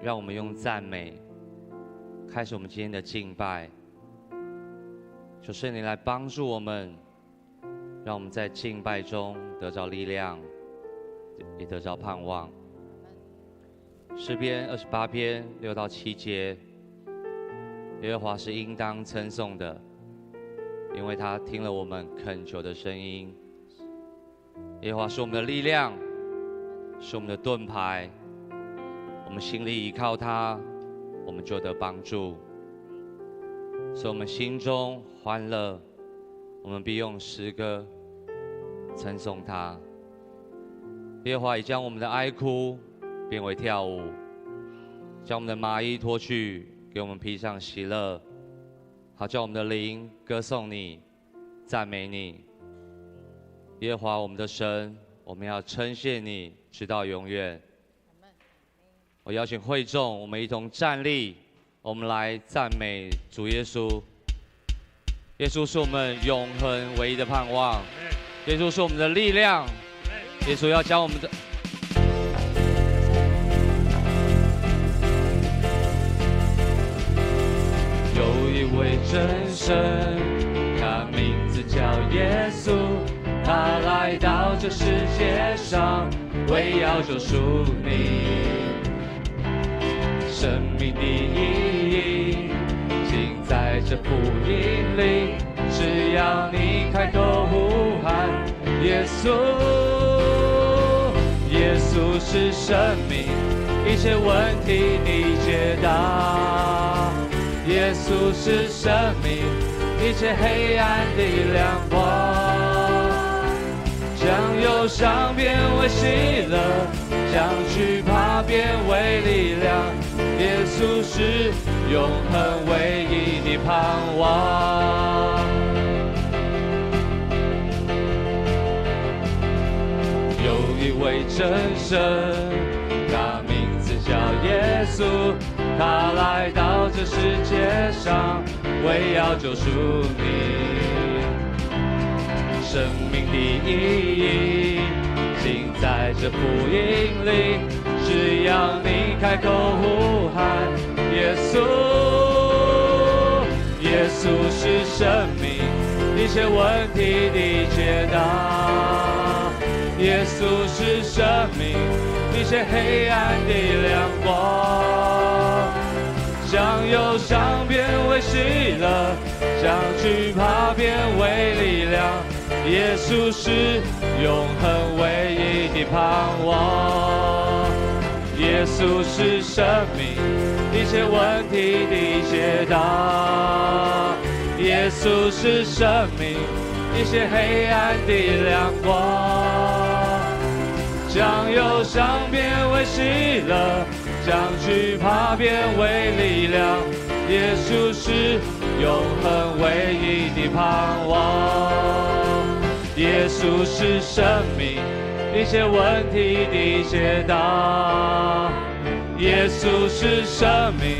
讓我們用讚美開始我們今天的敬拜。求聖靈來幫助我們，讓我們在敬拜中得着力量，也得着盼望。詩篇28篇6到7節，耶和華是應當稱頌的，因為他聽了我們懇求的聲音。耶和華是我們的力量，是我們的盾牌，我們心裡依靠他，我們就得幫助。所以我們心中歡樂，我們必用詩歌稱頌他。耶和華已將我們的哀哭變為跳舞，將我們的麻衣脫去，給我們披上喜樂，好叫我們的靈歌頌你，讚美你。耶和華我們的神，我們要稱謝你，直到永遠。我邀請會眾，我們一同站立，我們來讚美主耶穌。耶穌是我們永恆唯一的盼望，耶穌是我們的力量，耶穌要將我們的。有一位真神，他名字叫耶穌，他來到這世界上，為要救贖你。生命的意義，盡在這福音裡，只要你開口呼喊耶穌，耶穌是生命，一切問題的解答。耶穌是生命，一切黑暗的亮光，將憂傷變為喜樂，將懼怕變為力量。耶穌是永恆唯一的盼望。有一位真神，他名字叫耶穌，他來到這世界上，為要救贖你。生命的意義，盡在這福音裡，只要你開口呼喊耶穌，耶穌是生命，一切問題的解答。耶穌是生命，一切黑暗的亮光，將憂傷變為喜樂，將懼怕變為力量。耶穌是永恆唯一的盼望。耶穌是生命，一切問題的解答。耶穌是生命，一切黑暗的亮光，將憂傷變為喜樂，將懼怕變為力量。耶穌是永恆唯一的盼望。耶穌是生命，一切問題的解答。耶穌是生命，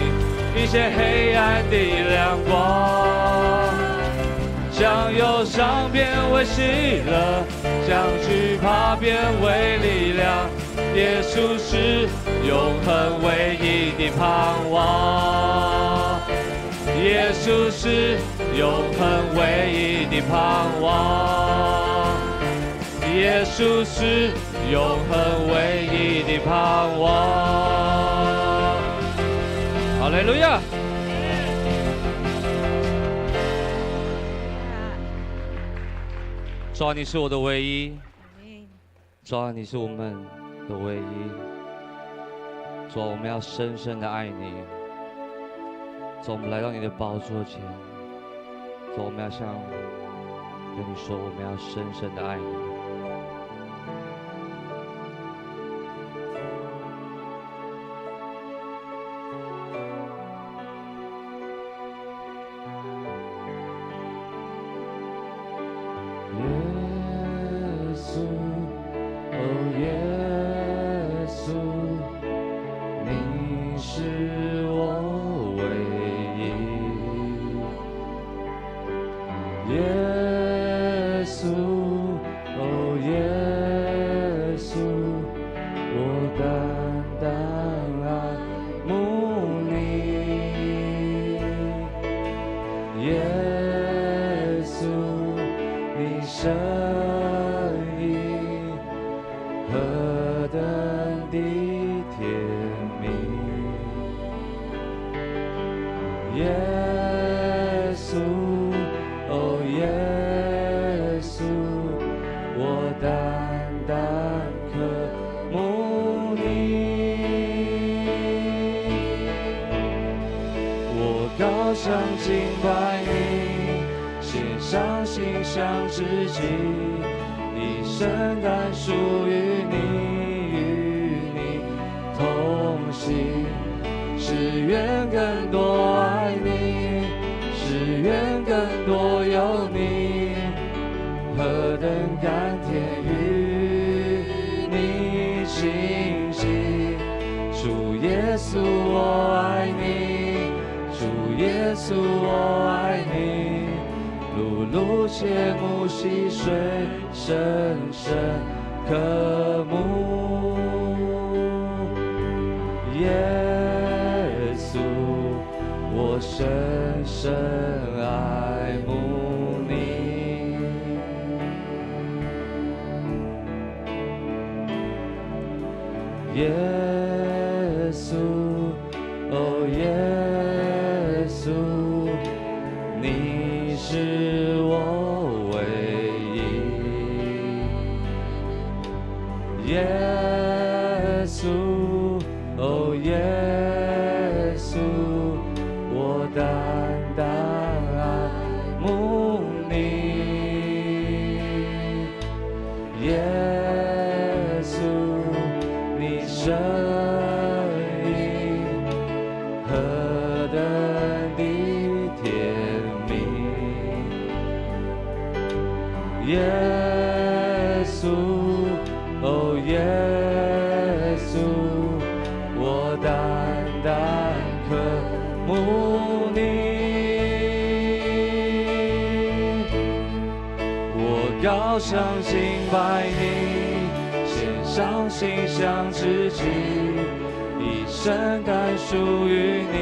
一切黑暗的亮光，將憂傷變為喜樂，將懼怕變為力量。耶穌是永恆唯一的盼望。耶穌是永恆唯一的盼望。耶穌是永恆唯一的盼望。哈利路亞！主啊，你是我的唯一。主啊，你是我們的唯一。主啊，我們要深深的愛你。主，我們來到你的寶座前。主，我們要向對你說，我們要深深的愛你。耶穌，哦耶穌，你是我唯一。耶穌，哦聲敬拜你，獻上馨香之祭，一生單屬於你，與你同行，只願更多愛你，只願更多有你，何等甘甜與你親近。主耶穌我愛你，主耶穌我愛你，轆轆切慕溪水，深深渴慕。耶穌，我深深愛慕你。耶穌，哦耶穌，你是我唯一。耶穌，哦耶穌，我單單愛慕你。耶穌，你聲音何等的甜蜜。耶穌，哦耶穌，我單單渴慕你。我高聲敬拜你，獻上馨香之祭，一生單屬於你，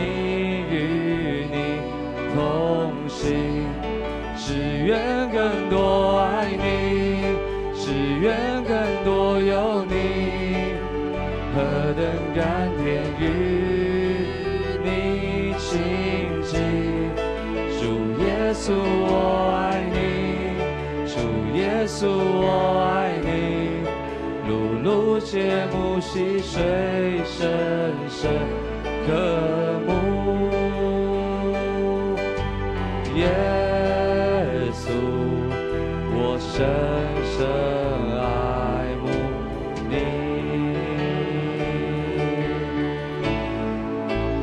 與你同行，只願更多愛你，只願更多有你，何等甘甜與你親近。主耶穌我愛你，主耶穌我愛你，轆轆切慕溪水，深深渴慕。耶穌，我深深愛慕你。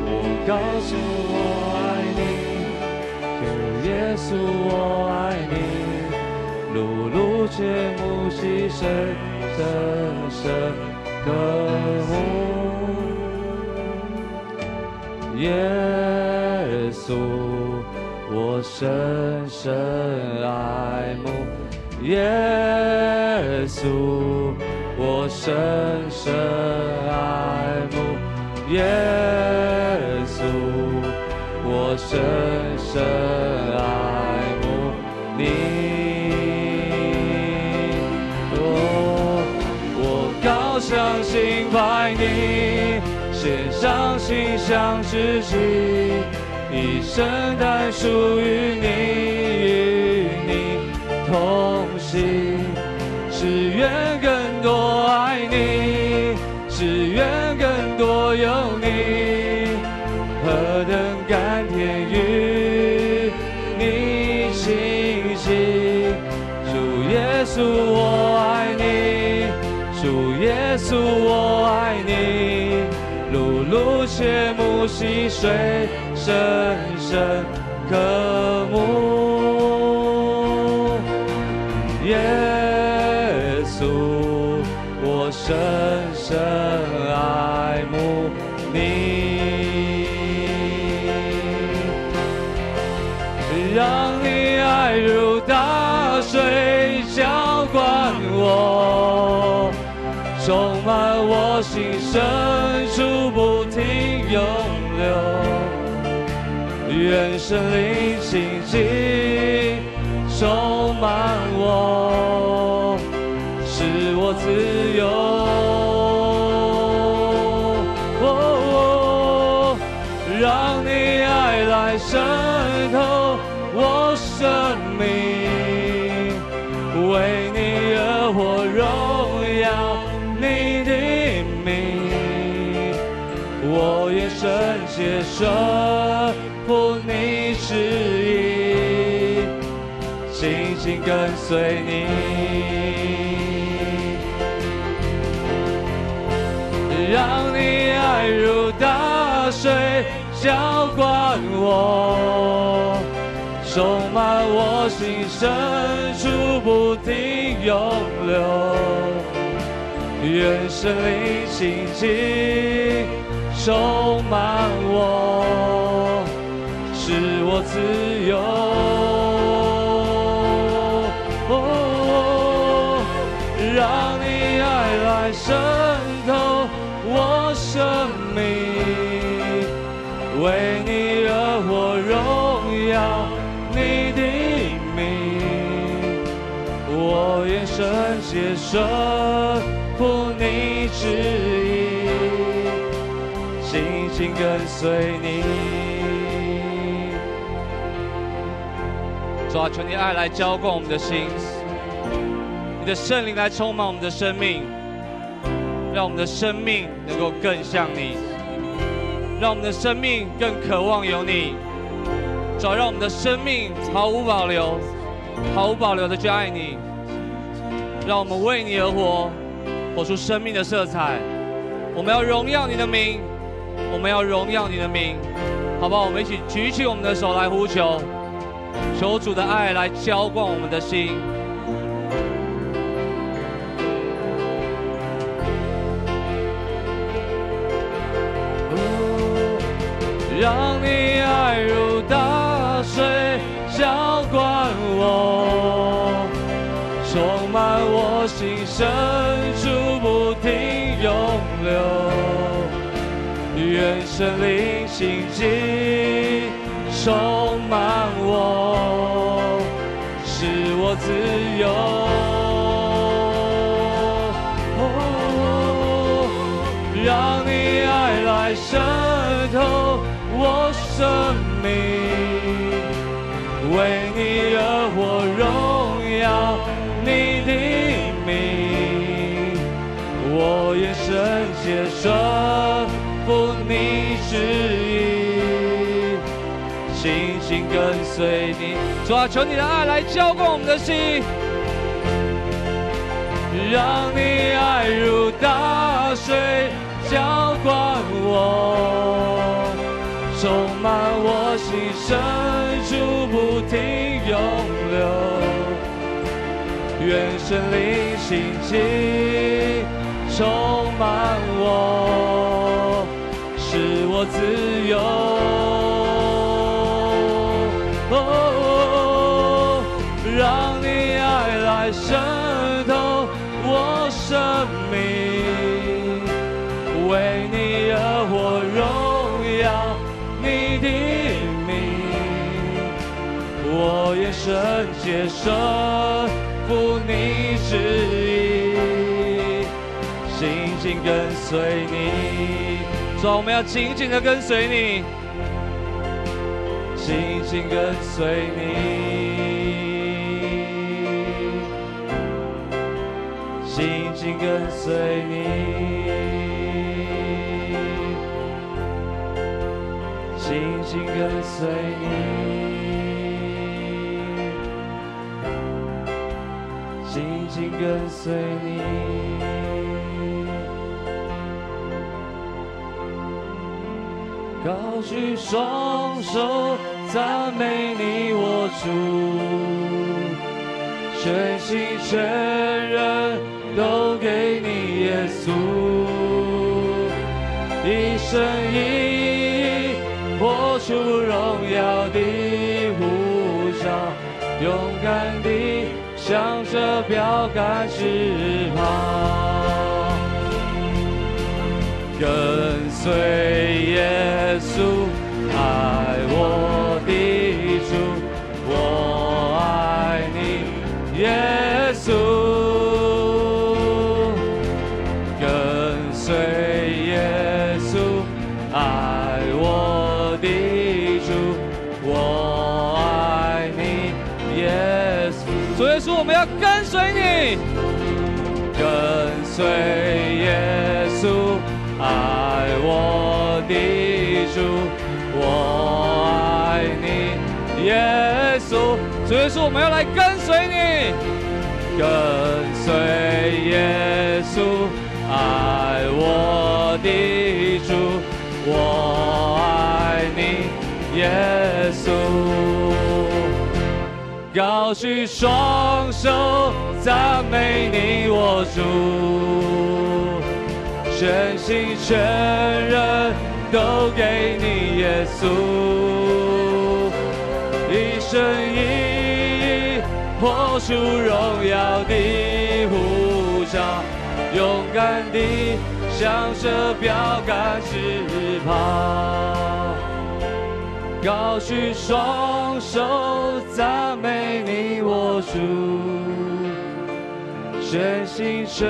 我告訴我愛你，主耶穌我愛你，轆轆切慕溪水，深深渴慕。耶穌，我深深愛慕。耶穌，我深深愛慕。耶穌，我深深愛慕你。哦，我高聲敬拜你，獻上馨香之祭，一生單屬於你，與你同行，只願更多愛你，只願更多有你，何等甘甜與你親近。主耶穌我愛你，主耶穌我愛你，轆轆切慕溪水，深深渴慕。耶穌，我深深愛慕你。讓你愛如大水澆灌我，充滿我心深處不停湧流。願聖靈親近充滿我，使我自由。哦，讓你愛來滲透我生命，為你而活，榮耀你的名。我愿圣洁顺服你旨意，紧紧跟随你。让你爱如大水浇灌我，充满我心深处，不停涌流。愿圣灵亲近充满我，使我自由。哦，让你爱来渗透我生命，为你而活，荣耀你的名。我愿圣洁顺服你旨意，紧紧跟随你。主啊，求你爱来浇灌我们的心，你的圣灵来充满我们的生命，让我们的生命能够更像你，让我们的生命更渴望有你。主啊，让我们的生命毫无保留、毫无保留的去爱你，让我们为你而活，活出生命的色彩。我们要荣耀你的名，我们要荣耀你的名，好不好？我们一起举起我们的手来呼求，求主的爱来浇灌我们的心。让你爱如大水浇灌我，充满我心深处，不停涌流。愿圣灵亲近充满我，使我自由。哦，让你爱来渗透我生命，为你而活，荣耀你的名。我愿圣洁顺服你旨意，紧紧跟随你。主啊，求你的爱来浇灌我们的心，让你爱如大水浇灌我，充满我心深处，不停涌流。愿圣灵亲近充满我，使我自由。哦，让你爱来渗透我生命，为你而活，荣耀你的名。我愿圣洁顺服你旨意，紧紧跟随你。主啊，我们要紧紧的跟随你，紧紧跟随你，紧紧跟随你，紧紧跟随你，紧紧跟随你。高举双手赞美你，我主，全心全人都给你耶稣，一生一意活出荣耀的呼召，勇敢地向着标杆直跑，跟随耶稣，爱我的主，我爱你，耶稣。跟随耶稣，爱我的主，我爱你，耶稣。主耶稣，我们要跟随你，跟随耶稣，爱我主，我愛你，耶穌。主耶穌，我們要來跟隨你，跟隨耶穌，愛我的主，我愛你，耶穌。高舉雙手讚美你，我主，全心全人都給你，耶穌，一生一意活出榮耀的呼召，勇敢地向着標杆直跑。高舉雙手讚美你，我主，全心全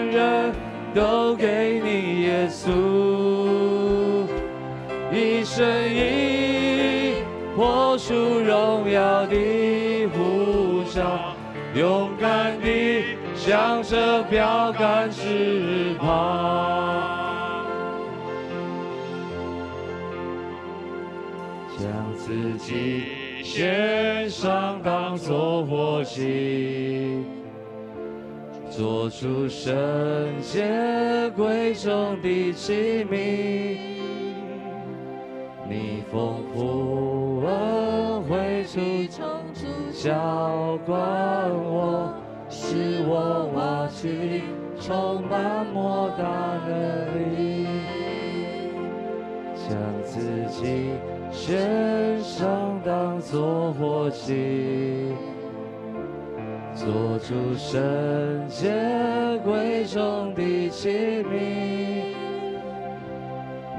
人都給你，耶穌，一生一意活出榮耀的呼召，勇敢地向着標杆直跑。將自己獻上，當作活祭，做主聖潔貴重的器皿。你豐富恩惠充足澆灌我，使我瓦器充滿莫大能力。將自己獻上，當作活祭，做主聖潔貴重的器皿。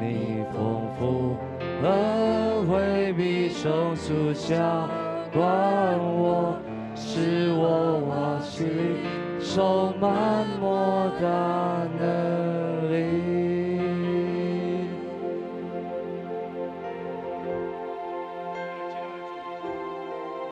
你豐富恩惠必充足澆灌我，使我瓦器充滿莫大能